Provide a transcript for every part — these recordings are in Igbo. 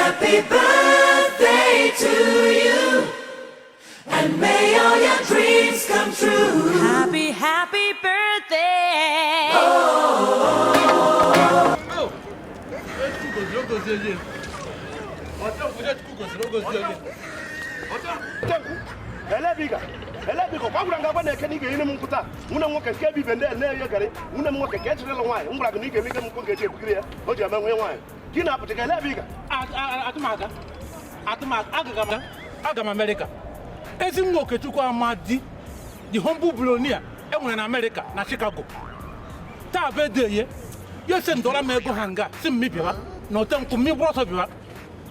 Happy birthday to you. And may all your dreams come true. Happy, happy birthday. Elebiga elebiga kwa gwara nga gwa na eke na ị ga-enye m nkwụ taa. Nwunye m nwoke nke ebe ibe ndị na-enye garị. Nwunye m nwoke ka ejirila nwaanyị m gwara gị na ị ga-eme m nkwụ ga-eji ebugiri ya o ji eme nwunye nwaanyị gị na-apụta ka elebiga. Atụmaga atụmaga aga aga m Amerịka. Ezi nwa Okechukwu Amadi, the humble billionaire enwere na Amerịka na Chicago. Taa bụ ede ye ya ese ndọrọ m ego ha nga si m bịawa na ote nkwụ m gbụrụ ọsọ bịawa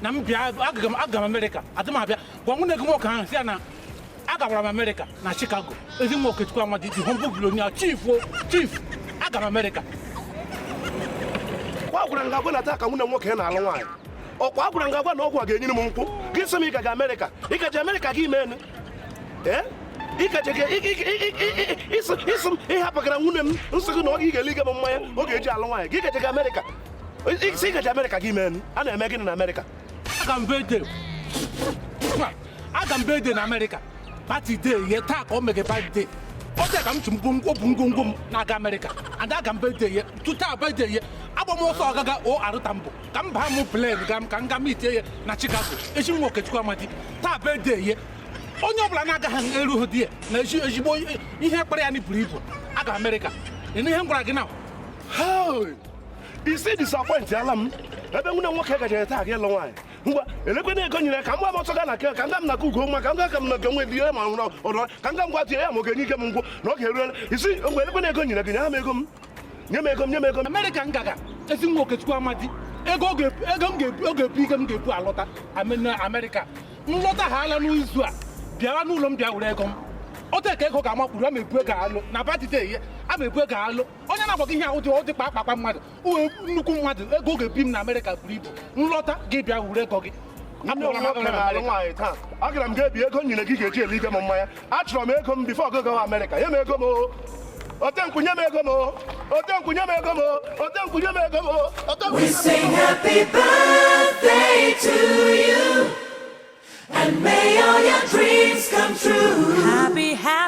na m bịa. Aga m Amerịka. Adị m abịa gwa nwunye gị nwoke ahụ si ya na agawara m Amerịka na Chicago. Ezi nwa Okechukwu Amadi, the humble billionaire, chief o chief, aga m Amerịka. Kwa gwara nga gwa na taa ka nwunye m nwoke na-alụ nwaanyị. Ọkwa gwara nga gwa na ọgwụ a ga-enyere m nkwụ. Gị sị m ị gaga Amerịka, ị gaje Amerịka gị mee ee ịgaje ịsị m ịhapụgara nwunye m nsị gị na ọ ga ga-eli m mmanya ọ ga-eji alụ nwaanyị. Gị gaje Amerịka, isi ịgaje Amerịka gị mee a na-eme gịnị na Amerịka? Aga m birthday, aga m birthday na Amerịka, party day ye taa ka o mege birthday. Ọ dị ka m chi mbụ obu ngwongwo m na-aga Amerịka and aga m birthday ye tuta birthday ye. Agba m ọsọ ọgaga o arụta mbụ ka m baa m plane ga m ka m ga meet ye na Chicago. Echi nwa Okechukwu Amadi taa birthday ye. Onye ọbụla na-agaghị erughị di ya na ezi ezigbo ihe kpara ya buru ibu. Aga Amerịka ịnụ ihe m gwara gị na Hey! Isi disappoint ala m ebe nwunye m nwoke gajere taa ga ịlụ nwaanyị. Ngwa, elekwe na ego nyere ka m gwa m ọsọ gaa na nke ka m gaa m na nke ugo nwa ka m gaa ka m na nke nwe di ya ma nwụrụ ọdọ ka m gaa ngwa tie ya ma ọ ga-enye ike m ngwụ na ọ ga-eruela isi. Ngwa, elekwe na ego nyere gị, nye m ego m, nye m ego m, nye m ego m. Amerịka ngaga ezi nwa Okechukwu Amadi ego ọ ego m ga-ebu ọ ga-ebu ike m ga-ebu alọta na Amerịka. Nlọta ha ala n'izu a bịara n'ụlọ m bịa were ego m ote ka ego ga-amakpuru. Ama ebu ego alụ na birthday ye, ama ebu ego alụ. Onye na-agwa gị ihe ahụ dị ọ dị kpa mmadụ uwe nnukwu mmadụ. Ego ọ ga-ebi m na Amerịka buru ibu. Nlọta gị bịa were ego gị. Nwunye m nwoke na-alụ nwaanyị taa. Agara m ga-ebi ego nyere gị ga-eji eli ike m mmanya. Achọrọ m ego m before ọgụ gawa Amerịka. Nye m ego m o otenkwụ, nye m ego m o otenkwụ, nye m ego m o otenkwụ, nye m ego m o otenkwụ. We sing happy birthday to you. And may all your dreams come true. Happy, happy